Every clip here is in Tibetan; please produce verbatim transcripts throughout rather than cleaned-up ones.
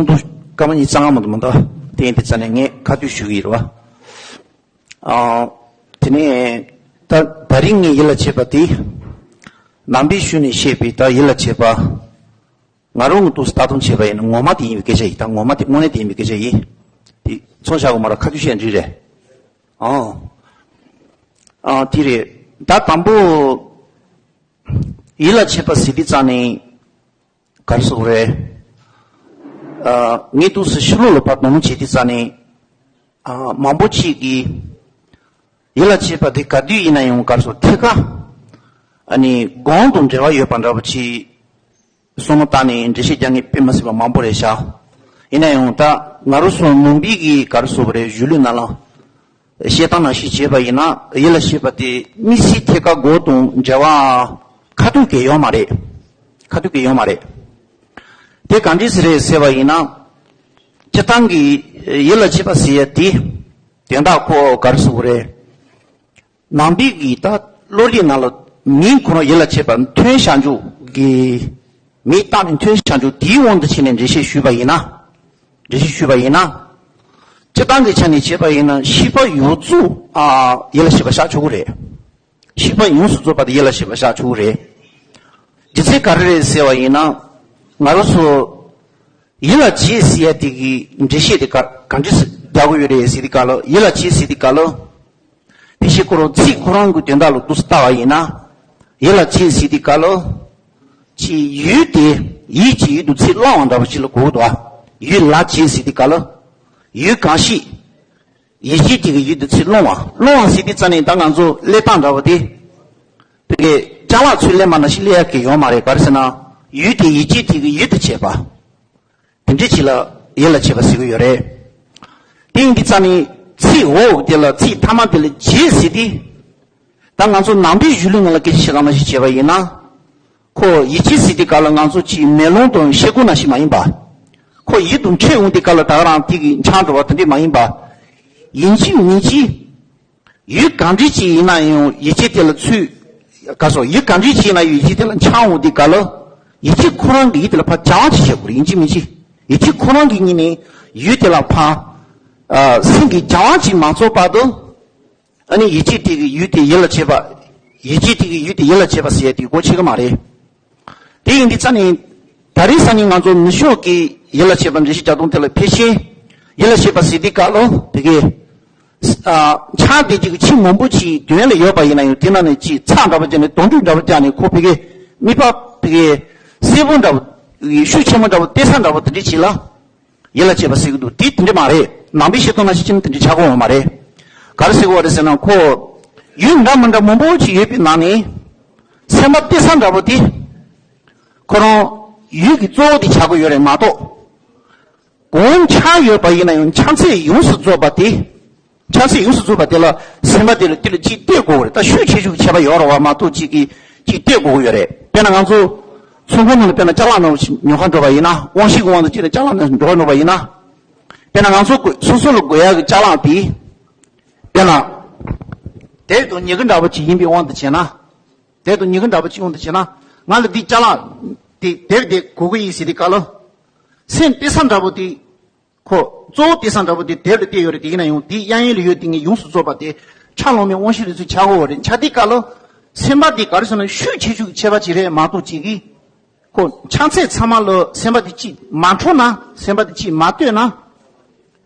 ཚོགས་འདུ་སྐར་མ་གཉིས་རྩ་ལྔ་མ་གཏོགས་མ་འདུག་དེ་ཡིན་དུས་ཙ་ནས་ངས་ཁ་ཐུག་ཞུ་གི་ཡིན་རེད་བ། ཨ། དེ་ནས་ད་ད་རིང་ངས་ཡིད་ལ་བྱེད་པ་དེ། ནང་པའི་གཞུང་ནས་བཤད་པའི་ད་ཡིད་ལ་བྱེད་པ། ང་རང་གི་འདུག་སེ་ལྟ་སྟངས་བྱས་པ་ཡིན་ན་ངོ་མ་དེ་ཡིན་པའི་སྐད་ཆ་ཡིན། ད་ངོ་མ་དེ་དངོས་གནས་དེ་ཡིན་པའི་སྐད་ཆ་ཡིན། དེ་ཚོང་བྱ་དགོས་མ་རེད། ཁ་ཐུག་བཤད་འགྲིག་རེད། ཨང་། ཨང་། དེ་རེད། ད་དང་པོ་ཡིད་ལ་བྱེད་པ་ཟེར་དུས་ཙ་ནས་ག་རེ་ཟེར་དགོས་རེད། ཨ། ངས་འདུག་སེ་ཕྱི་ལོགས་ལ་ཕར་དོ་སྣང་བྱེད་དུས་ཙ་ནས། ཨ། མང་པོ་ཅིག་གིས་ཡིད་ལ་བྱེད་པ་དེ་ག་དུས་ཡིན་ན་ཡང་ག་རེ་ཟེར་ཐད་ཀར། ཨ་ནི་གོང་དང་འབྲེལ་བ་ཡོད་པ་འདྲ་པོ་ཅིག་བསམ་བློ་བཏང་ནས་འགྲེལ་བཤད་རྒྱག་མཁན་དཔེ་མི་སྲིད་པ་མང་པོ་རེད་ཤག་ཡིན་ན་ཡང་ད་ང་རང་ཚོ་ནང་པའི་གི་ག་རེ་ཟེར་དགོས་རེད། གཞུང་ལུགས་ནང་ལ་བཤད་སྟངས་ནང་བཞིན་བྱས་པ་ཡིན་ན་ཡིད་ལ་བྱེད་པ་དེ་དམིགས་བསལ་ཐད་ཀར་གོང་དང་འབྲེལ་བ་ཁ་ཐུག་གི་ཡོད་མ་རེད། ཁ་ཐུག་གི་ཡོད་མ་རེད། དེ་ག་འདྲས་སེ་རེད་ཟེར་བ་ཡིན་ན། སྤྱིར་བཏང་གི་ཡིད་ལ་བྱེད་པ་ཟེར་ཡ་དེ་དོན་དག་ཁོ་ག་རེ་ཟེར་དགོས་རེད། ནང་པའི་གི་ད་བློ་རིག་ནང་ལ་མིང་ཁོ་རང་ཡིད་ལ་བྱེད་པ་མཐུན་བྱང་ཆུབ་ཀྱི་མིང་བཏགས་ནས་མཐུན་བྱང་ཆུབ་དེའི་དབང་དུ་བྱས་ནས་འགྲེལ་བཤད་ཞུས་པ་ཡིན་ན། འགྲེལ་བཤད་ཞུས་པ་ཡིན་ན། སྤྱིར་བཏང་གི་ཆ་ནས་བྱས་པ་ཡིན་ན་ཤེས་པ་ཡོངས་རྫོགས་ཨ་ཡིད་ལ་བྱེད་པ་བཞག་ཆོག་གི་རེད། ཤེས་པ་ཡོངས་སུ་རྫོགས་པ་དེ་ཡིད་ལ་བྱེད་པ་བཞག་ཆོག་གི་རེད། རྒྱུ་མཚན་ག་རེ་རེད་ཟེར་བ་ཡིན་ན། ང་རང་ཚོ་ཡིད་ལ་བྱེད་ཟེར་ཡ་དེ་གི་འགྲེལ་བཤད་དེ་ག་ག་འདྲས་སེ་རྒྱག་གི་ཡོད་རེད་ཟེར་དུས་སྐབས་ལ། ཡིད་ལ་བྱེད་ཟེར་དུས་སྐབས་ལ། ཕལ་ཆེར་ཁོ་རང་ཚིག་ཁོ་རང་གི་དོན་དག་ལ་འདུག་སེ་ལྟ་བ་ཡིན་ན། ཡིད་ལ་བྱེད་ཟེར་དུས་སྐབས་ལ། ཅིག་ཡུལ་དེ་ཡིད་ཀྱི་ཡུལ་དུ་ཚུར་བླང་བ་འདྲ་པོ་ཅིག་ལ་གོ་གི་འདུག་ཨ། ཡིད་ལ་བྱེད་ཟེར་དུས་སྐབས་ལ། ཡུལ་གང་ཞིག་ཡིད་ཀྱི་དེ་གི་ཡུལ་དུ་ཚུར་བླང་བ། བླང་བ་ཟེར་དུས་ཙ་ནས་ད་ང་ཚོ་ཀླད་སྟངས་འདྲ་པོ་དེ། དེ་གི་ཅ་ལག་ཚུར་ཀླད་པ་ནང་བཞིན་ཀླད་ཡག་གི་ཡོད་མ་རེད། ག་རེ་ཟེར་ན། ཡུལ་དེ་ཡིད་ཀྱི་དེ་གི་ཡུལ་དུ་བྱེད་པ། དེ་འདྲའི་ཅིག་ལ་ཡིད་ལ་བྱེད་པ་ཟེར་གི་ཡོད་རེད། དེ་ཡིན་དུས་ཙ་ནས་ཚིག་འོག་དེ་ལ་ཚིག་མཐའ་མ་དེ་ལ་བྱེད་ཟེར་དུས། ད་ང་ཚོ་ནང་པའི་གཞུང་ལུགས་ནང་ལ་སྐད་ཆ་བཤད་སྟངས་ནང་བཞིན་བྱས་པ་ཡིན་ན། ཁོ་ཡིད་ཀྱི་ཟེར་དུས་སྐབས་ལ་ང་ཚོ་ཅིག་མེ་ལོང་དང་ཤེལ་སྒོ་ནང་བཞིན་མ་ཡིན་པ། ཁོ་ཡིད་དུ་འཕྲད་འོང་དུས་སྐབས་ལ་ད་ག་རང་དེ་གི་འཆང་འགྲོ་བ་དེ་འདྲས་མ་ཡིན་པ། ཡིན་གཅིག་མིན་གཅིག་ཡུལ་གང་འདྲ་ཅིག་ཡིན་ན་ཡང་ཡིད་ཀྱི་དེ་ལ་ཚུར། ག་སོ། ཡུལ་གང་འདྲ་ཅིག་ཡིན་ན་ཡང་ཡིད་ཀྱི་དེ་ལ་འཆང་འོང་དུས་སྐབས་ལ། ཡིད་ཀྱི་ཁོ་རང་གི་ཡིད་དེ་ལ་ཕར་སྦྱང་བ་ཅིག་བྱེད་དགོས་རེད། ཡིན་གཅིག་མིན་གཅིག་ཡིད་ཀྱི་ཁོ་རང་གི་ཉིད་ནས་ཡུལ་དེ་ལ་ཕར། ཨ། སེམས་ཀྱི་སྦྱང་བ་ཅིག་མ་རྫོགས་བར་དུ། ཨ་ནི་ཡིད་ཀྱི་དེ་གི་ཡུལ་དེ་ཡིད་ལ་བྱེད་པ། ཡིད་ཀྱི་དེ་གི་ཡུལ་དེ་ཡིད་ལ་བྱེད་པ་ཟེར་ཡ་དེ་གོ་ཆོད་གི་མ་རེད། དེ་ཡིན་དུས་ཙ་ནས། ད་རེས་ས་ནས་ང་ཚོ་ནུབ་ཕྱོགས་ཀྱི་ཡིད་ལ་བྱེད་པ་འགྲེལ་བཤད་རྒྱག་སྟངས་དེ་ལ་ཕལ་ཆེར་ཡིད་ལ་བྱེད་པ་ཟེར་དུས་སྐབས་ལ་དེ་གའི། ཨ། ཕྱག་དེ་གཅིག་གི་ཆེས་མང་པོ་ཅིག་དོན་ལ་ཡོད་པ་ཡིན་ན་ཡང་དེ་ནང་ནས་ཅིག་ཚགས་འདྲ་པོ་བརྒྱབ་ནས་དོན་འགྲུབ་འདྲ་པོ་བརྒྱབ་ནས་ཁོ་ཕ་གིའི་དམིགས་པ་ཕ་གིའི་གསལ་པོ་འདྲ་པོ། ཤུགས་ཆེན་པོ་འདྲ་པོ་སྟེར་ས་འདྲ་པོ་དེ་འདྲ་ཅིག་ལ་ཡིད་ལ་བྱེད་པ་ཟེར་གི་འདུག་དེ་དེ་འདྲ་མ་རེད། ནང་པའི་བཤད་སྟངས་ནང་བཞིན་ཅིག་ནི་དེ་འདྲ་ཆགས་ཀྱི་ཡོད་མ་རེད། ག་རེ་ཟེར་གི་ཡོད་རེད་ཟེར་ན་ཁོ་ཡུལ་འདྲ་མི་འདྲ་མང་པོ་ཅིག་ཡོད་པའི་ནང་ནས་སེམས་པ་སྟེར་ས་འདྲ་པོ་དེ་ཁོ་རང་ཡུལ་གྱི་གཙོ་བོ་དེ་ཆགས་ཀྱི་ཡོད་རེད་མ་གཏོགས། གང་འཆང་ཡོད་པ་ཡིན་ན་ཡང་འཆང་ཚད་ཡོངས་སུ་རྫོགས་པ་དེ། འཆང་ཚད་ཡོངས་སུ་རྫོགས་པ་དེ་ལ་སེམས་པ་དེ་ལ་དེ་ལ་གཅིག་གཏད་དགོས་ཀྱི་རེད། ད་ཤུགས་ཆེ་ཤོས་ཀྱི་ཁྱད་པར་ཡོད་རེད་བ་མ་གཏོགས་གཅིག་གིས་གཅིག་གཏད་དགོས་ཀྱི་ཡོད་རེད། དཔེར་ན་ང་ཚོ་ཚོང་ཁང་ནང་ལ་དཔེར་ན་ཅ་ལག་ནང་ཉོ་ག་འགྲོ་བ་ཡིན་ན། དབང་ཤེད་ཀྱི་དབང་དུ་བྱས་ནས་ཅ་ལག་ནང་འགྲོ་ག་འགྲོ་བ་ཡིན་ན། དཔེར་ན་ང་ཚོ་དགོས་སོ་སོ་ལ་དགོས་ཡག་གི་ཅ་ལག་དེ། དཔེར་ན། དེབ་དང་སྨྱུ་གུ་འདྲ་པོ་ཅིག་ཡིན་པའི་དབང་དུ་བྱས་ན། དེབ་དང་སྨྱུ་གུ་འདྲ་པོ་ཅིག་དབང་དུ་བྱས་ན། ང་ལ་འདི་ཅ་ལག་དེ་དེབ་དེ་དགོས་ཀྱི་ཡིན་ཟེར་དུས་སྐབས་ལ། སེམས་གཏད་ས་འདྲ་པོ་དེ། ཁོ་གཙོ་བོ་གཏད་ས་འདྲ་པོ་དེ་དེབ་ལ་གཏད་ཡོད་རེད། དེ་ཡིན་ན་ཡང་དེའི་གཡས་གཡོན་ལ་ཡོད་དེ་ངས་ཡོངས་སུ་རྫོགས་པ་དེ་འཆང་ལོང་མའི་དབང་ཤེས་རེ་ཚུལ་ཆགས་ཀྱི་ཡོད་རེད། ཆགས་དུས་སྐབས་ལ་སེམས་པ་དེ་ག་རེ་ཟེར་ན་ཤུགས་ཆེ་ཤོས་ཀྱི་ཁྱད་པར་ཅིག་རེད་མ་གཏོགས་གཅིག་གིས། ཁོ་འཆང་ཚད་ཚང་མ་ལ་སེམས་པ་དེ་གཅིག་མ་འཕྲོད་ན། སེམས་པ་དེ་གཅིག་མ་གཏད་ན།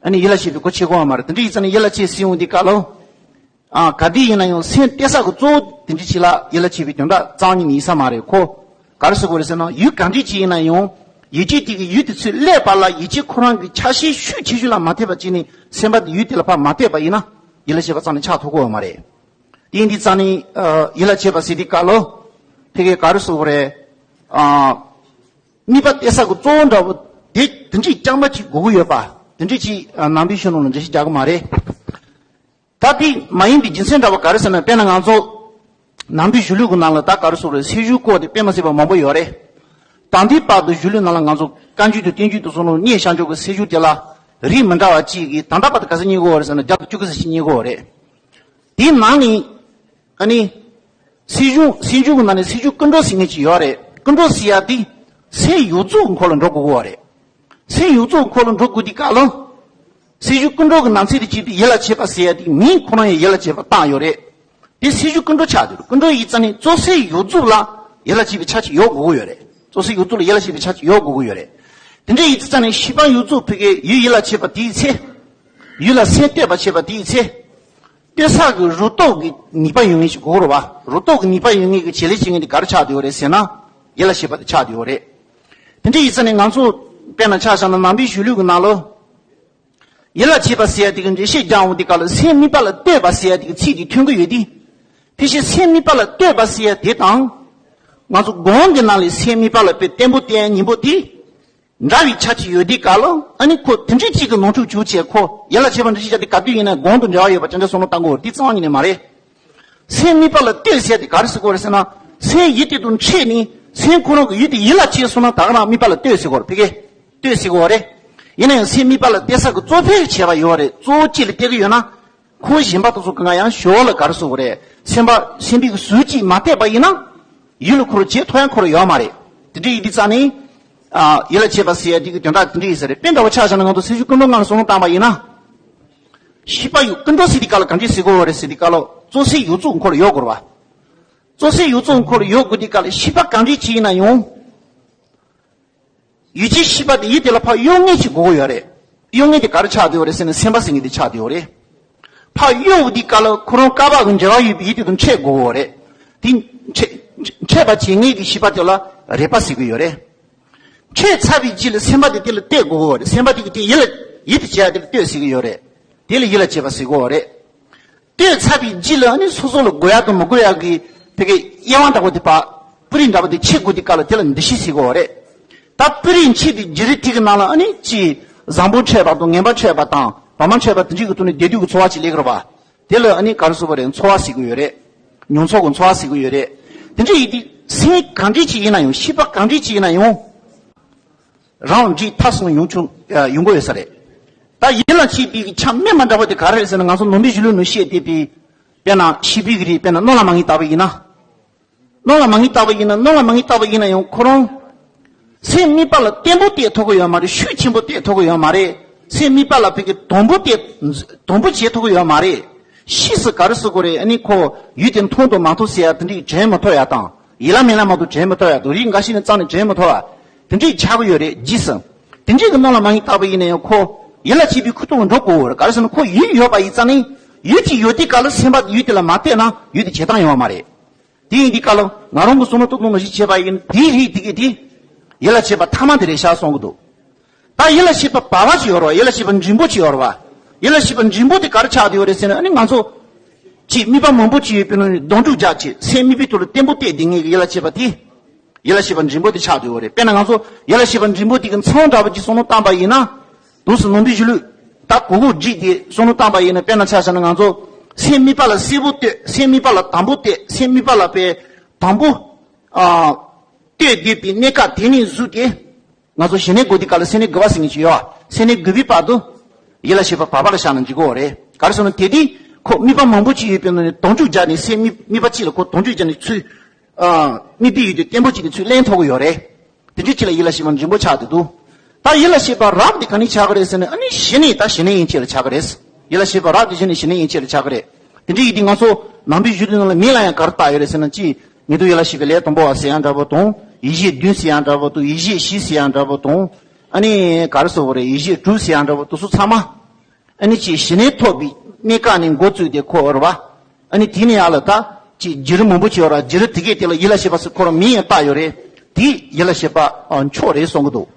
ཨ་ནི་ཡིད་ལ་བྱེད་པའི་གོ་ཆོད་ཀྱི་ཡོད་མ་རེད། དེ་འདྲ་ཡིན་ཙང་ནས་ཡིད་ལ་བྱེད་ཟེར་ཡོང་དུས་སྐབས་ལ། ཨ། ག་དུས་ཡིན་ན་ཡང་སེམས་གཏད་ས་གི་གཙོ་བོ་དེ་འདྲ་ཅིག་ལ་ཡིད་ལ་བྱེད་པའི་དོན་དག་རྩ་བ་ཉིད་ནས་ཡིན་ས་མ་རེད། ཁོ་ག་རེ་ཟེར་དགོས་རེད་ཟེར་ན་ཡུལ་གང་འདྲ་ཅིག་ཡིན་ན་ཡང་ཡིད་ཀྱི་དེ་གི་ཡུལ་དེ་ཚུར་སླེབས་པ་ལ་ཡིད་ཀྱི་ཁོ་རང་གི་ཆ་ཤས་ཤུགས་ཆེ་ཤོས་ལ་མ་གཏད་པ་ཅིག་ནས་སེམས་པ་དེ་ཡུལ་དེ་ལ་ཕར་མ་གཏད་པ་ཡིན་ན་ཡིད་ལ་བྱེད་པ་རྩ་ནས་ཆགས་ཐུབ་ཀྱི་ཡོད་མ་རེད། དེ་ཡིན་དུས་རྩ་ནས། ཨ། ཡིད་ལ་བྱེད་པ་ཟེར་དུས་སྐབས་ལ་ཕ་གིར་ག་རེ་ཟེར་དགོས་རེད། ཨ། དམིགས་པ་གཏད་ས་གི་གཙོ་བོ་འདྲ་པོ་དེ་དེ་འདྲ་རྐྱང་པ་ཅིག་དགོས་ཀྱི་ཡོད་པ་དེ་འདྲ་ཅིག་ནང་པའི་གཞུང་ལུགས་ལ་འགྲེལ་བཤད་རྒྱག་གི་མ་རེད། ད་དེ་མ་ཡིན་པའི་རྒྱུ་མཚན་འདྲ་པོ་ག་རེ་ཟེར་ན། དཔེར་ན་ང་ཚོ་ནང་པའི་གཞུང་ལུགས་ཀྱི་ནང་ལ་ད་ག་རེ་ཟེར་དགོས་རེད། སེམས་ཤུགས་སྐོར་དེ་དཔེ་མི་སྲིད་པ་མང་པོ་ཡོད་རེད། ད་ལྟའི་བར་དུ་གཞུང་ལུགས་ནང་ལ་ང་ཚོ་བཀའ་འགྱུར་དང་བསྟན་འགྱུར་དང་སོགས་ནང་བསྙད་བཞག་ཆོག་གི་སེམས་ཤུགས་དེ་ལ་རིགས་མི་འདྲ་བ་གཅིག་གིས་ད་ལྟ་བར་དུ་ག་ཚོད་རྙེད་ཀྱི་ཡོད་རེད་ཟེར་ན་བརྒྱ་དང་བཅུ་གི་ཙམ་ཞིག་རྙེད་ཀྱི་ཡོད་རེད། དེའི་ནང་ནས་ཨ་ནི་སེམས་ཤུགས། སེམས་ཤུགས་ཀྱི་ནང་ནས་སེམས་ཤུགས་ཀུན་འགྲོ་ཟེར་མཁན་ཅིག་ཡོད་རེད། ཀུན་འགྲོ་ཟེར་ཡ་དེ་སེམས་ཡོངས་རྫོགས་ཀྱི་འཁོར་ལ་འགྲོ་དགོས་ཀྱི་ཡོད་རེད། སེམས་ཡོངས་རྫོགས་འཁོར་ལོ་འགྲོ་དགོས་དུས་སྐབས་ལ། སེམས་བྱུང་ཀུན་འགྲོ་གི་ནང་ཚན་དུ་བྱས་པའི་ཡིད་ལ་བྱེད་པ་ཟེར་ཡ་དེ་མིང་ཁོ་རང་ཡང་ཡིད་ལ་བྱེད་པ་བཏགས་ཡོད་རེད། དེ་སེམས་བྱུང་ཀུན་འགྲོ་ཆགས་འདུག་ཀུན་འགྲོ་ཡིན་ཙང་ནི་གཙོ་སེམས་ཡོངས་རྫོགས་ལ་ཡིད་ལ་བྱེད་པའི་ཆ་ཅིག་ཡོད་དགོས་ཀྱི་ཡོད་རེད། གཙོ་སེམས་ཡོངས་རྫོགས་ལ་ཡིད་ལ་བྱེད་པའི་ཆ་ཅིག་ཡོད་དགོས་ཀྱི་ཡོད་རེད། དེ་འདྲ་ཡིན་ཙང་ནི་ཤེས་པ་ཡོངས་རྫོགས་ཕ་གིའི་ཡུལ་ཡིད་ལ་བྱེད་པ་དེའི་ཚེ། ཡུལ་ལ་སེམས་གཏད་པ་བྱེད་པ་དེའི་ཚེ། གཏད་ས་གི་རུ་ཏོག་གི་ནུས་པ་ཡོད་ངེས་ཤིག་དགོས་རེད་བ། རུ་ཏོག་གི་ནུས་པ་ཡོད་ངེས་ཀྱི་བྱེད་ལས་བྱེད་མཁན་དེ་ག་རེ་ཆགས་བསྡད་ཡོད་རེད་ཟེར་ན། ཡིད་ལ་བྱེད་པ་དེ་ཆགས་བསྡད་ཡོད་རེད། དེ་འདྲ་ཡིན་ཙང་ནི་ང་ཚོ་དཔེར་ན་ཆ་བཞག་ན་ནང་པའི་གཞུང་ལུགས་ཀྱི་ནང་ལ། ཡིད་ལ་བྱེད་པ་ཟེར་ཡ་དེ་གི་འགྲེལ་བཤད་རྒྱག་འོང་དུས་སྐབས་ལ་སེམས་དམིགས་པ་ལ་གཏད་པ་ཟེར་ཡ་དེ་གི་ཚིག་དེ་ཐོན་གི་ཡོད་དེ། དེ་བཞིན་སེམས་དམིགས་པ་ལ་གཏད་པ་ཟེར་ཡ་དེ་དང་། ང་ཚོ་སྒོམ་གྱི་ནང་ལས་སེམས་དམིགས་པ་ལ་དཔེ་བརྟན་པོ་བསྟན་ཡ་ཉིན་པོ་དེ། འདྲ་བའི་ཆ་ཅིག་ཡོད་དུས་སྐབས་ལ་ཨ་ནི་ཁོ་དེ་འདྲའི་གཅིག་གི་ནོར་འཁྲུལ་བྱུང་བྱས་ཁོ་ཡིད་ལ་བྱེད་པ་འདྲ་ཞིག་བྱ་དེ་ག་དུས་ཡིན་ན་སྒོམ་དང་འབྲེལ་བ་ཡོད་པ་དེ་འདྲ་བསམ་བློ་བཏང་དགོས་དེ་རྩ་བ་ཉིད་ནས་མ་རེད། སེམས་དམིགས་པ་ལ་གཏད་ཟེར་ཡ་དེ་ག་རེ་ཟེར་དགོས་རེད་ཟེར་ན། སེམས་ཡུལ་དེ་དང་འཕྲད་ནས་སེམས་ཁོ་རང་གི་ཡུལ་དེ་ཡིད་ལ་བྱེད་སོང་ན་ད་ག་རང་དམིགས་པ་ལ་གཏད་ཟེར་དགོས་རེད་ཕ་གིར། གཏད་ཟེར་དགོས་རེད། ཡིན་ན་ཡང་སེམས་དམིགས་པ་ལ་གཏད་ས་གི་གཙོ་ཕལ་ཆེ་བ་ཡོད་རེད། གཙོ་བོ་གཅིག་ལ་གཏད་ཀྱི་ཡོད་ན། ཁོ་གཞན་པ་དེ་ཚོ་གང་ག་ཡང་ཞོར་ལ་ག་རེ་ཟེར་དགོས་རེད། སེམས་པ་སེམས་པའི་གི་ཟུར་གཅིག་མ་གཏད་པ་ཡིན་ན། ཡུལ་ལ་ཁོ་རང་བྱེད་ཐུབ་ཡང་ཁོ་རང་ཡོད་མ་རེད། དེ་འདྲ་ཡིན་དུས་ཙང་ནི། ཨ་ཡིད་ལ་བྱེད་པ་ཟེར་ཡ་དེ་གི་དོན་དག་དེ་འདྲ་ཡིན་ས་རེད། དཔེ་འདྲ་བོ་ཆ་བཞག་ན་ང་ཚོ་སེམས་བྱུང་ཀུན་འགྲོ་ནང་ལ་བསམ་བློ་བཏང་པ་ཡིན་ན། ཤེས་པ་ཡོད་ཀུན་འགྲོ་ཟེར་དུས་སྐབས་ལ་གང་འདྲ་ཟེར་དགོས་རེད་ཟེར་དུས་སྐབས་ལ་གཙོ་སེམས་ཡོངས་རྫོགས་འཁོར་ཡོད་དགོས་རེད་བ། གཙོ་སེམས་ཡོངས་རྫོགས་འཁོར་ཡོད་དགོས་དུས་སྐབས་ལ་ཤེས་པ་གང་འདྲ་ཅིག་ཡིན་ན་ཡང་། ཡུལ་ཅན་ཤེས་པ་དེ་ཡུལ་དེ་ལ་ཕར་གཡོ་མཁན་ཅིག་དགོས་ཀྱི་ཡོད་རེད། གཡོ་མཁན་དེ་ག་རེ་ཆགས་བསྡད་ཡོད་རེད་ཟེར་ན་སེམས་པ་ཟེར་མཁན་དེ་ཆགས་བསྡད་ཡོད་རེད། ཕར་གཡོ་བ་དེ་ག་ལ་ཁོ་རང་བསྐལ་པ་གི་འབྲེལ་བ་ཡོད་པའི་ཡུལ་དེ་དང་འཕྲད་དགོས་ཀྱི་ཡོད་རེད། དེ་འཕྲད་འཕྲད་པ་བྱེད་མཁན་གྱི་ཤེས་པ་དེ་ལ་རེག་པ་ཟེར་གྱི་ཡོད་རེད། འཕྲད་ཚར་བའི་རྗེས་ལ་སེམས་པ་དེ་དེ་ལ་གཏད་དགོས་ཀྱི་ཡོད་རེད། སེམས་པ་དེ་གི་དེ་ཡིད་ལ་ཡིད་དུ་བྱེད་ཡ་དེ་ལ་གཏད་ཟེར་གྱི་ཡོད་རེད། དེ་ལ་ཡིད་ལ་བྱེད་པ་ཟེར་གྱི་ཡོད་རེད། གཏད་ཚར་བའི་རྗེས་ལ་ཨ་ནི་སོ་སོ་ལ་དགོས་ཡ་དང་མི་དགོས་ཡ་གི་དེ་གའི་དབྱེ་བ་འདྲ་པོ་དེ་པ། སྤུ་རིས་འདྲ་པོ་དེ་ཕྱེ་དགོས་དུས་སྐབས་ལ་དེ་ལ་འདུ་ཤེས་ཟེར་གྱི་ཡོད་རེད། ད་སྤུ་རིས་ཕྱེ་དུས་བརྗེ་རེས་དེ་གི་ནང་ལ་ཨ་ནི་ཅི། བཟང་པོ་འཕྲད་པ་དང་ངན་པ་འཕྲད་པ་དང་བ་མ་འཕྲད་པ་དེ་འདྲའི་གི་ཐོག་ནས་བདེ་སྡུག་གི་ཚོར་བ་ཅིག་སླེབས་ཀྱི་རེད་བ། དེ་ལ་ཨ་ནི་ག་རེ་ཟེར་དགོས་རེད། ཚོར་བ་ཟེར་གྱི་ཡོད་རེད། མྱོང་ཚོར་གྱི་ཚོར་བ་ཟེར་གྱི་ཡོད་རེད། དེ་འདྲ་ཡིན་དུས་སེམས་གང་འདྲ་ཅིག་ཡིན་ན་ཡང་ཤེས་པ་གང་འདྲ་ཅིག་ཡིན་ན་ཡང་། རང་འགྲིག་མཐའ་སོང་ཡོང་ཆུང་ཡོང་གི་ཡོད་ས་རེད། ད་ཡིད་ལ་བྱེད་པའི་ཆ་དམན་མ་འདྲ་བ་དེ་ག་རེ་རེད་ཟེར་ན་ང་ཚོ་ནང་པའི་གཞུང་ལུགས་ནང་བཤད་བསྡད་པའི། དཔེར་ན་ཤེས་པའི་གི་རིགས་དཔེར་ན་སྣོད་ལ་མ་ངེས་བཏགས་པ་ཡིན་ན། སྣོད་ལ་མ་ངེས་བཏགས་པ་ཡིན་ན་སྣོད་ལ་མ་ངེས་བཏགས་པ་ཡིན་ན་ཡང་ཁོ་རང་། སེམས་དམིགས་པ་ལ་བརྟན་པོ་གཏད་ཐུབ་ཀྱི་ཡོད་མ་རེད། ཤུགས་ཆེན་པོ་གཏད་ཐུབ་ཀྱི་ཡོད་མ་རེད། སེམས་དམིགས་པ་ལ་བོད་ཀྱི་དམ་པོ་གཏད། དམ་པོ་བྱེད་ཐུབ་ཀྱི་ཡོད་མ་རེད། ཕྱིས་སུ་ག་རེ་ཟེར་དགོས་རེད། ཨ་ནི་ཁོ་ཡུལ་དེ་མཐོང་དང་མ་མཐོང་ཟེར་ཡ་དེ་འདྲའི་དྲན་མི་ཐུབ་ཡ་དང་ཡིད་ལ་མེད་ལ་མ་གཏོགས་དྲན་མི་ཐུབ་ཡ་དང་རིགས་འགའ་ཞིག་ནི་རྩ་ནས་དྲན་མི་ཐུབ་ཡ། དེ་འདྲའི་ཆགས་ཀྱི་ཡོད་རེད། རྗེས་སུ་དེ་འདྲའི་གི་སྣོད་ལ་མ་ངེས་བཏགས་པ་ཡིན་ན་ཡང་ཁོ་ཡིད་ལ་བྱེད་པའི་ཁུ་ཐུག་འགྲོ་དགོས་རེད། ག་རེ་ཟེར་ན་ཁོ་ཡུལ་ཡོད་པ་ཡིན་ཙང་ནི་ཡུལ་གཅིག་ཡོད་དུས་སྐབས་ལ་སེམས་པ་ཡུལ་དེ་ལ་མ་གཏད་ན་ཡུལ་དེ་བྱེད་སྟངས་ཡོང་བ་མ་རེད། དེ་ཡིན་དུས་སྐབས་ལ་ང་རང་གི་བསམ་བློ་ཏོག་ཙམ་ཞིག་བྱས་པ་ཡིན་དེའི་རིགས་དེ་གས་དེ་ཡིད་ལ་བྱེད་པ་ཐ་མ་དེ་རེད་ཤག་གསུང་གི་འདུག་ད་ཡིད་ལ་བྱེད་པ་བར་པ་ཅིག་ཡོད་རེད་བ། ཡིད་ལ་བྱེད་པ་འབྲིང་པོ་ཅིག་ཡོད་རེད་བ། ཡིད་ལ་བྱེད་པ་འབྲིང་པོ་དེ་ག་རེ་ཆགས་བསྡད་ཡོད་རེད་ཟེར་ན་ཨ་ནི་ང་ཚོ་ཅིག་དམིགས་པ་མང་པོ་ཅིག་ཡོད་པའི་ནང་ནས་སྡོང་ཕྲུག་རྒྱག་ཅིག་སེམས་དམིགས་པའི་ཐོག་ལ་བརྟན་པོ་གཏད་བསྡད་མཁན་གྱི་ཡིད་ལ་བྱེད་པ་དེ། ཡིད་ལ་བྱེད་པ་འབྲིང་པོ་དེ་ཆགས་བསྡད་ཡོད་རེད། དཔེར་ན་ང་ཚོ་ཡིད་ལ་བྱེད་པ་འབྲིང་པོ་དེ་གི་མཚོན་འདྲ་པོ་ཅིག་བསམ་བློ་བཏང་པ་ཡིན་ན། དུས་སུ་ནང་པའི་གཞུང་ལུགས་ད་གོ་གོ་སྒྲིག་དེ་བསམ་བློ་བཏང་པ་ཡིན་ན་དཔེར་ན་ཆ་བཞག་ན་ང་ཚོ་སེམས་དམིགས་པ་ལ་གསལ་པོ་གཏད། སེམས་དམིགས་པ་ལ་དམ་པོ་གཏད། སེམས་དམིགས་པ་ལ་དཔེ་དམ་པོ། ཨ། གཏད་བསྡད་པའི་གནས་སྐབས་དེ་ནས་བཟུང་སྟེ། ང་ཚོ་ཞི་གནས་དགོས་དུས་སྐབས་ལ་སེམས་གནས་དགུ་པ་ཟེར་མཁན་ཅིག་ཡོད། སེམས་གནས་དགུ་པའི་བར་དུ་ཡིད་ལ་བྱེད་པ་བར་པ་ལ་བཞག་ན་འགྲིག་གི་ཡོད་རེད། ག་རེ་ཟེར་ན་དེ་དུས་ཁོ་དམིགས་པ་མང་པོ་ཅིག་ཡོད་པའི་ནང་ནས་དོང་སྤྲུག་སྦྱར་ནས་སེམས་དམིགས་དམིགས་པ་གཅིག་ལ་ཁོ་དོང་སྤྲུག་སྦྱར་ནས་ཚུར། ཨ། དམིགས་པའི་ཡུལ་དུ་བརྟན་པོ་ཅིག་ནས་ཚུར་ལེན་ཐུབ་ཀྱི་ཡོད་རེད། དེ་འདྲའི་ཅིག་ལ་ཡིད་ལ་བྱེད་པ་འབྲིང་པོ་ཆགས་བསྡད་འདུག་ད་ཡིད་ལ་བྱེད་པ་རབ་དེ་ག་ནས་ཆགས་ཀྱི་རེད་ཟེར་ན་ཨ་ནི་ཞི་གནས་ད་ཞི་གནས་ཡན་ཆད་ལ་ཆགས་ཀྱི་རེད། ཡིད་ལ་བྱེད་པ་རབ་དེ་ཞི་གནས་ཞི་གནས་ཡན་ཆད་ལ་ཆགས་ཀྱི་རེད། དེ་འདྲའི་ཡིད་དེ་ང་ཚོ་ནང་པའི་གཞུང་དེ་ནང་ལ་མིང་ལ་ཡང་ག་རེ་བཏགས་ཡོད་རེད་ཟེར་ན་ཅི། ཉན་ཐོས་ཡིད་ལ་བྱེད་པའི་ལས་དང་པོ་བ་ཟེར་ཡང་འདྲ་པོ་དང་། ཡིད་བཞིན་བདུན་ཟེར་ཡང་འདྲ་པོ་དང་། ཡིད་བཞིན་བཞི་ཟེར་ཡང་འདྲ་པོ་དང་། ཨ་ནི་ག་རེ་ཟེར་བ་རེད། ཡིད་བཞིན་དྲུག་ཟེར་ཡང་འདྲ་པོ་དེ་ཚོ་ཚང་མ། ཨ་ནི་ཅིག་ཞི་གནས་ཐོབ་པའི་གནས་སྐབས་ནས་འགོ་བཙུགས་ཏེ་ཁོ་རེད་བ། ཨ་ནི་དེ་ནས་ཡར་ལ་ད་ཅིག་བརྒྱུད་རིམ་མང་པོ་ཅིག་ཡོད་ར། བརྒྱུད་རིམ་དེ་གས་དེ་ལ་ཡིད་ལ་བྱེད་པ་ཟེར་ཁོ་རང་མིང་ཡང་བཏགས་ཡོད་རེད། དེ་ཡིད་ལ་བྱེད་པ་མཆོག་རེད་གསུང་གི་འདུག་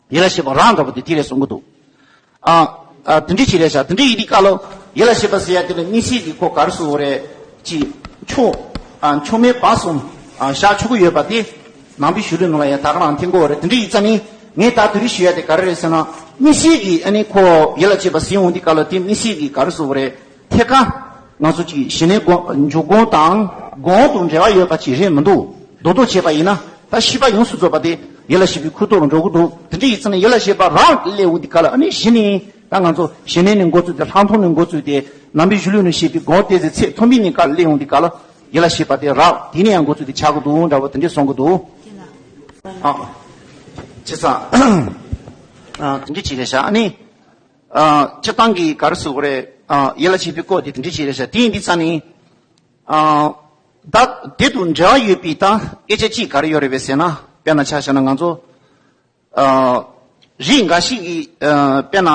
ཡིད་ལ་བྱེད་པ་རང་འདྲ་པོ་དེ་དེ་རེད་གསུང་གི་འདུག་ཨ། ཨ། དེ་འདྲའི་ཅིག་རེད་ཤག་དེ་འདྲའི་ཡིན་དུས་སྐབས་ལ་ཡིད་ལ་བྱེད་པ་ཟེར་ཡ་དེ་ལ་དམིགས་བསལ་གྱི་ཁོ་ག་རེ་ཟེར་བ་རེད། ཅིག་མཆོག་ཨ། མཆོག་དམན་བར་གསུམ། ཨ། བཞག་ཆོག་གི་ཡོད་པ་དེ་ནང་པའི་གཞུང་ལུགས་ནང་ལ་ཡང་ད་ག་རང་འཐེན་གྱི་ཡོད་རེད། དེ་འདྲ་ཡིན་ཙང་ནི་ངས་ད་དེ་རིང་ཞུ་ཡ་དེ་ག་རེ་རེད་ཟེར་ན། དམིགས་བསལ་གྱི་ཨ་ནི་ཁོ་ཡིད་ལ་བྱེད་པ་ཟེར་འོང་དུས་སྐབས་ལ་དེ་དམིགས་བསལ་གྱི་ག་རེ་ཟེར་བ་རེད། ཐད་ཀར་ང་ཚོ་ཅིག་ཞི་གནས་སྒོམ་འཇུག་སྒོམ་དང་སྒོམ་དང་འབྲེལ་བ་ཡོད་པ་ཅིག་རེད་མི་འདུག་མདོར་བསྡུས་བྱས་པ་ཡིན་ན་ད་ཤེས་པ་ཡོངས་སུ་རྫོགས་པ་དེ་ཡིད་ལ་བྱེད་པའི་ཁུ་ཐོག་ལ་འགྲོ་གི་འདུག་དེ་འདྲ་ཡིན་ཙང་ནི་ཡིད་ལ་བྱེད་པ་རང་སླེབས་འོང་དུས་སྐབས་ལ་ཨ་ནི་གཞི་ནས་ད་ང་ཚོ་ཞི་གནས་ནས་འགོ་བཙུགས་ཏེ་ལྷག་མཐོང་ནས་འགོ་བཙུགས་ཏེ་ནང་པའི་གཞུང་ལུགས་ནས་བཤད་པའི་སྒོམ་བལྟས་ཚེ་ཚད་མཐོན་པོའི་གནས་སྐབས་ལ་སླེབས་འོང་དུས་སྐབས་ལ། ཡིད་ལ་བྱེད་པ་དེ་རག་དེ་ནས་ཡང་འགོ་ཚུགས་དེ་ཆགས་ཀྱི་འདུག་འདྲ་བོ་དེ་འདྲས་གསུང་གི་འདུག་ཨ། བྱས་ཙང་ ཨ་དེ་འདྲ་ཅིག་རེད་ཤག་ཨ་ནི། ཨ་སྤྱིར་བཏང་གི་ག་རེ་ཟེར་དགོས་རེད། ཨ་ཡིད་ལ་བྱེད་པའི་སྐོར་དེ་དེ་འདྲ་ཅིག་རེད་ཤག་དེ་ཡིན་དུས་ཙང་ནི། ཨ་ད་དེ་དང་འབྲེལ་བ་ཡོད་པའི་ད་སྐད་ཆ་གཅིག་ག་རེ་ཡོད་རེད་པས་ཟེར་ན། དཔེར་ན་ཆ་བཞག་ན་ང་ཚོ། ཨ་རིགས་འགའ་ཞིག་གིས་ཨ་དཔེར་ན།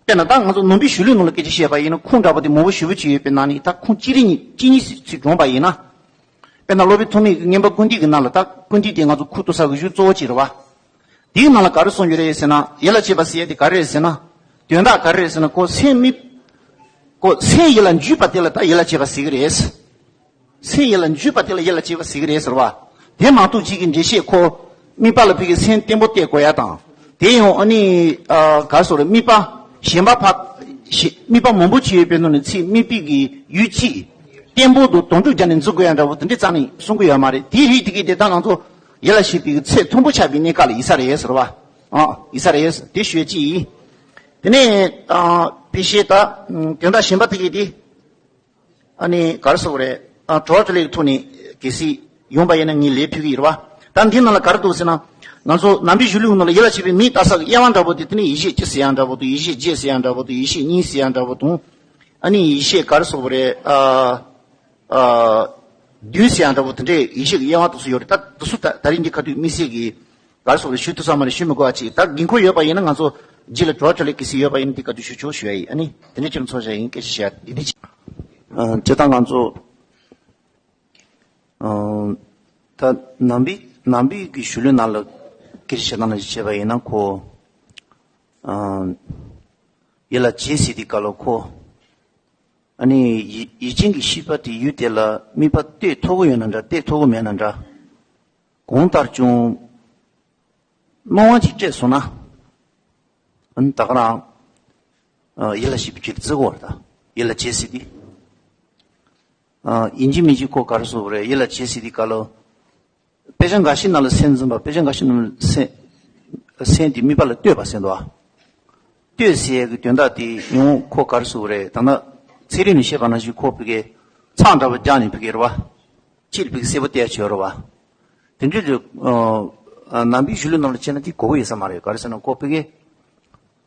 དཔེར་ན་ད་ང་ཚོ་ནང་པའི་གཞུང་ལུགས་ནང་ལ་སྐད་ཆ་བཤད་པ་ཡིན་ན། ཁུངས་འདྲ་པོ་དེ་མང་པོ་ཞེ་པོ་ཅིག་ཡོད་པའི་ནང་ནས། ད་ཁུངས་གཅིག་རེ་གཉིས་གཅིག་གཉིས་ཤིག་བགྲངས་པ་ཡིན་ན། དཔེར་ན་སློབ་དཔོན་ཐོགས་མེད་ཀྱི་མངོན་པ་ཀུན་བཏུས་ཀྱི་ནང་ལ། ད་ཀུན་བཏུས་དེ་ང་ཚོ་ཁུངས་གཏུགས་ས་གི་གཞུང་གཙོ་བོ་གཅིག་རེད་བ། དེའི་ནང་ལ་ག་རེ་གསུངས་ཡོད་རེད་ཟེར་ན། ཡིད་ལ་བྱེད་པ་ཟེར་ཡ་དེ་ག་རེ་རེད་ཟེར་ན། དོན་དག་ག་རེ་རེད་ཟེར་ན། ཁོ་སེམས་མི། ཁོ་སེམས་ཡིད་ལ་འཇུག་པ་དེ་ལ་ད་ཡིད་ལ་བྱེད་པ་ཟེར་གི་རེད། སེམས་ཡིད་ལ་འཇུག་པ་དེ་ལ་ཡིད་ལ་བྱེད་པ་ཟེར་གི་རེད་ཟེར་བ། དེ་མ་གཏོགས་གཅིག་གི་འགྲེལ་བཤད་ཁོ། དམིགས་པ་ལ་ཕ་གི་སེམས་བརྟན་པོ་གཏད་དགོས་ཡ་དང་། དེ་ཡང་ཨ་ནི། ཨ་ག་རེ་ཟེར་རེད། དམིགས་པ་གཞན་པ་ཕ། གཞན་དམིགས་པ་མང་པོ་ཅིག་ཡོད་པའི་ནང་ནས། ཚིག་དམིགས་པའི་གི་ཡུལ་གཅིག་བརྟན་པོ་དང་དོན་གྲུབ་རྒྱ་ནས་འཛིན་དགོས་ཡ་འདྲ་པོ་དེ་འདྲ་རྩ་ནས་གསུང་གི་ཡོད་མ་རེད། དེའི་རིགས་དེ་གི་དེ་ད་ང་ཚོ་ཡིད་ལ་བྱེད་པའི་གི་ཚད་མཐོན་པོ་ཆགས་པའི་གནས་སྐབས་ལ་ཡིན་ས་རེད་ཟེར་བ། ཨ་ཡིན་ས་རེད། དེ་ཞུ་ཡ་གཅིག་ཡིན། དེ་ནས་ཨ་ཕལ་ཆེར་ད་དོན་དག་གཞན་པ་དེ་གི་དེ། ཨ་ནི་ག་རེ་ཟེར་དགོས་རེད། ཨ་གྲོགས་ཀྱི་ལས་ཀྱི་ཐོག་ནས་གལ་སྲིད་ཡོང་པ་ཡིན་ན་ངས་ལན་ཕུལ་གི་ཡིན་རེད་བ། ད་འདི་ནང་ལ་ག་རེ་འདུག་ཟེར་ན། ང་ཚོ་ནང་པའི་གཞུང་ལུགས་ནང་ལ་ཡིད་ལ་བྱེད་པའི་མིང་བཏགས་ས་གི་དབྱེ་བ་འདྲ་པོ་དེ། དེ་ནི་ཡིད་ཤེས་སྤྱི་ཟེར་ཡ་འདྲ་པོ་དང་། ཡིད་ཤེས་རྗེས་ཟེར་ཡ་འདྲ་པོ་དང་། ཡིད་ཤེས་གཉིས་ཟེར་ཡ་འདྲ་པོ་དང་། ཨ་ནི་ཡིད་ཤེས་ག་རེ་ཟེར་དགོས་རེད། ཨ་ཨ་བདུན་ཟེར་ཡ་འདྲ་པོ་དེ་འདྲའི་ཡིད་ཤེས་ཀྱི་དབྱེ་བ་དེ་ཚོ་ཡོད་རེད། ད་དེ་ཚོ་ད་ད་རིང་འདི་ག་དུས་དམིགས་བསལ་གྱི་ག་རེ་ཟེར་དགོས་རེད། ཞུ་ཐུབ་ས་མ་རེད། ཞུ་མི་དགོས་པ་ཅིག་ད་དགོས་མཁོ་ཡོད་པ་ཡིན་ན། ང་ཚོ་རྗེས་ལ་གྲོགས་ཀྱི་ལས་ཀྱི་སྲིད་ཡོད་པ་ཡིན་ན། འདི་ག་དུས་ཞུ་ཆོག་ཞུ་ཡ་ཡིན། ཨ་ནི་དེ་འདྲ་ཅིག་ཚོར་བྱ་ཡིན། སྐད་ཆ་བཤད་འདི་འདི་ཅིག་ཨ་སྤྱིར་བཏང་ང་ཚོ་ཨ་ད་ནང་པའི་ནང་པའི་གི་གཞུང་ལུགས་ནང་ལ་སྐད་ཆ་བཤད་སྟངས་ལ་བྱས་པ་ཡིན་ན། ཁོ་ཨ་ཡིད་ལ་བྱེད་ཟེར་དུས་སྐབས་ལ་ཁོ། ཨ་ནི་ཡིད་ཡིད་ཅན་གྱི་ཤེས་པ་དེ་ཡུལ་དེ་ལ་དམིགས་པ་གཏད་ཐུབ་ཀྱི་ཡོད་ན་འདྲ། གཏད་ཐུབ་ཀྱི་མེད་ན་འདྲ། གང་ལྟར་ཀྱང་སྣང་བ་ཅིག་སྤྲད་སོང་ན། ཨ་ནི་ད་ག་རང་ཨ་ཡིད་ལ་བྱེད་པའི་ཆེད་དུ་བརྩི་དགོས་པ་རེད། ད་ཡིད་ལ་བྱེད་ཟེར་དུས། ཨ་ཡིན་གཅིག་མིན་གཅིག་ཁོ་ག་རེ་ཟེར་དགོས་རེད། ཡིད་ལ་བྱེད་ཟེར་དུས་སྐབས་ལ། དཔེ་ཆ་འགའ་ཞིག་ནང་ལ་སེམས་འཛིན་པ། དཔེ་ཆ་འགའ་ཞིག་ནང་ལ་སེམས་སེམས་དེ་དམིགས་པ་ལ་གཏད་པ་ཟེར་འདུག་ཨ། གཏད་ཟེར་ཡས་ཀྱི་དོན་དག་དེ་ཡང་ཁོ་ག་རེ་ཟེར་དགོས་རེད། ད་ལྟ་ཚན་རིག་ནས་བཤད་པ་ནང་བཞིན་ཁོ་ཕ་གི་ཚགས་འདྲ་པོ་རྒྱག་ནས་ཕ་གི་རེད་བ། ཕྱིར་ཕ་གི་གསལ་པོ་བལྟས་ཡ་ཆོག་རེད་བ། དེ་འདྲའི་རེད། ཨ་ནང་པའི་གཞུང་ལུགས་ནང་ལ་བྱས་ན་དེ་དགོས་ཀྱི་ཡོད་ས་མ་རེད། ག་རེ་ཟེར་ན་ཁོ་ཕ་གི་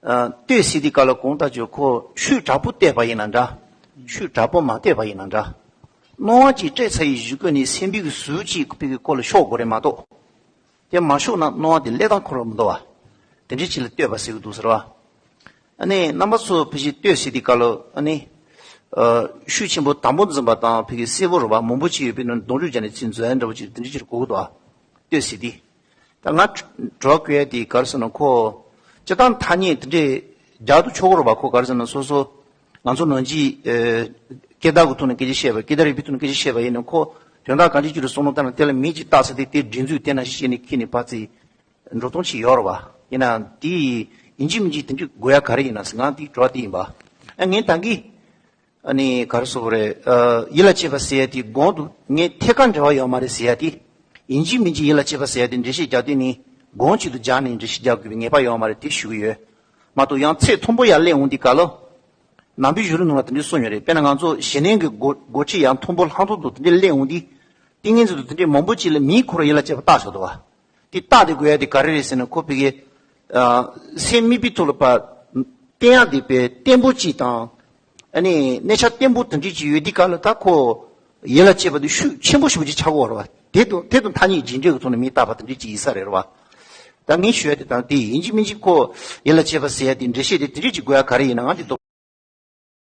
ཨ་གཏད་ཟེར་དུས་སྐབས་ལ་གང་ལྟར་ཀྱང་ཁོ་ཤུགས་དྲག་པོ་གཏད་པ་ཡིན་ན་འདྲ། ཤུགས་དྲག་པོ་མ་གཏད་པ་ཡིན་ན་འདྲ། སྣང་བ་ཅིག་སྤྲད་ཚར་བའི་གཞུག་གུ་ནས་སེམས་པའི་གི་ཟུར་ཅིག་ཕ་གི་སྐོར་ལ་ཤོག་དགོས་རེད་མ་གཏོགས། དེ་མ་ཤོག་ན་སྣང་བ་དེ་སླེབས་སྟངས་ཁོ་རང་མི་འདུག་བ། དེ་འདྲའི་ཅིག་ལ་གཏད་པ་ཟེར་གི་འདུག་ཟེར་བ། ཨ་ནི་རྣམ་པ་ཚོ་ཕལ་ཆེར་གཏད་ཟེར་དུས་སྐབས་ལ། ཨ་ནི་ཨ་ཤུགས་ཆེན་པོ་དང་པོ་འཛིན་པ་དང་ཕ་གི་གསལ་པོ་རེད་བ། མང་པོ་ཅིག་ཡོད་པའི་ནང་དོན་གཅོད་བྱས་ནས་ཚིག་འཛོལ་ཡ་འདྲ་པོ་ཅིག་དེ་འདྲའི་ཅིག་གོ་གི་འདུག་བ། གཏད་ཟེར་དུས། ད་ང་གྲོགས་བཀོད་ཡ་དེ་ག་རེ་ཟེར་ན། ཁོ་སྤྱིར་བཏང་ཐ་སྙད་དེ་འདྲས་རྒྱག་ཏུ་ཆོག་གི་རེད་བ། ཁོ་ག་རེ་ཟེར་ན། སོ་སོ་ང་ཚོ་ནང་ཆོས་ཨེ་སྐད་བརྡ་གི་ཐོག་ནས་སྐད་ཆ་བཤད་པ། སྐད་བརྡ་རིག་པའི་ཐོག་ནས་སྐད་ཆ་བཤད་པ་ཡིན་ན། ཁོ་དོན་དག་གང་ཅི་ཅི་རེད་གསུངས་ན། ད་ནི་དེ་ལ་མིང་ཅིག་བཏགས་ཚེ། དེ་དེ་སྒྲིག་འཛུགས་དེ་ནང་བཞིན་བྱས་ནས་ཁྱེར་ནས་ཕར་ཚུར་འགྲོ་སྟངས་ཤིག་ཡོད་རེད་བ། ཡིན་ནའང་དེ་ཡིན་གཅིག་མིན་གཅིག་དེ་འདྲས་དགོས་ཡ་ག་རེ་ཡིན་ན་ཟེར། ང་དེའི་དྲི་བ་དེ་ཡིན་པ། ཨ་ངས་ད་གིན་ཨ་ནི་ག་རེ་ཟེར་དགོས་རེད། ཨ་ཡིད་ལ་བྱེད་པ་ཟེར་ཡ་དེ་གོང་དུ་ངས་ཐད་ཀར་འབྲེལ་བ་ཡོད་མ་རེད་ཟེར་ཡ་དེ། ཡིན་གཅིག་མིན་གཅིག་ཡིད་ལ་བྱེད་པ་ཟེར་ཡ་དེ་འགྲེལ་བཤད་རྒྱག་དུས་ནི་གོང་གཅིག་ཏུ་སྦྱར་ནས་འགྲེལ་བཤད་རྒྱག་དགོས་པའི་ངེས་པ་ཡོད་མ་རེད། དེ་ཞུ་གི་ཡོད་མ་གཏོགས། ཡང་ཚད་མཐོན་པོ་ཡར་སླེབས་འོང་དུས་སྐབས་ལ། ནང་པའི་གཞུང་ལུགས་ནང་ལ་དེ་འདྲས་གསུངས་ཡོད་རེད། དཔེར་ན་ང་ཚོ་ཞི་གནས་ཀྱི་འགོ་འགོ་ཁྲིད་ཡང་མཐོན་པོ་ལྷག་མཐོང་དུ་དེ་འདྲས་སླེབས་འོང་དུས། ཏིང་ངེ་འཛིན་དུ་དེ་འདྲས་མང་པོ་ཅིག་ལ་མིང་ཁོ་རང་ཡིད་ལ་བྱེད་པ་བཏགས་ཆོག་འདུག་བ། དེ་བཏགས་དེ་དགོས་ཡ་དེ་ག་རེ་རེད་ཟེར་ན། ཁོ་ཕ་གི་ཨ་སེམས་དམིགས་པའི་ཐོག་ལ་ཕར་བརྟན་ཡ་དེ་དཔེ་བརྟན་པོ་ཅིག་དང་། ཨ་ནི་གནས་ཆ་བརྟན་པོ་དེ་འདྲས་ཅིག་ཡོད་དུས་སྐབས་ལ། ད་ཁོ་ཡིད་ལ་བྱེད་པ་དེ་ཤུགས་ཆེན་པོ་ཞེ་པོ་ཅིག་ཆགས་ཀྱི་ཡོད་རེད་བ། དེ་དང་དེ་དང་ཐ་སྙད་རྗེས་འབྲེལ་གྱི་ཐོག་ནས་མིང་བཏགས་པ་དེ་འདྲས་ཅིག་ཡིན་ས་རེད་བ། ད་ངས་ཞུ་ཡ་དེ་ད་དེ་ཡིན་གཅིག་མིན་གཅིག་ཁོ་ཡིད་ལ་བྱེད་པ་ཟེར་ཡ་དེ་འགྲེལ་བཤད་དེ་དེ་འདྲས་ཅིག་དགོས་ཡ་ག་རེ་ཡིན་ན། ང་དེ་དོ།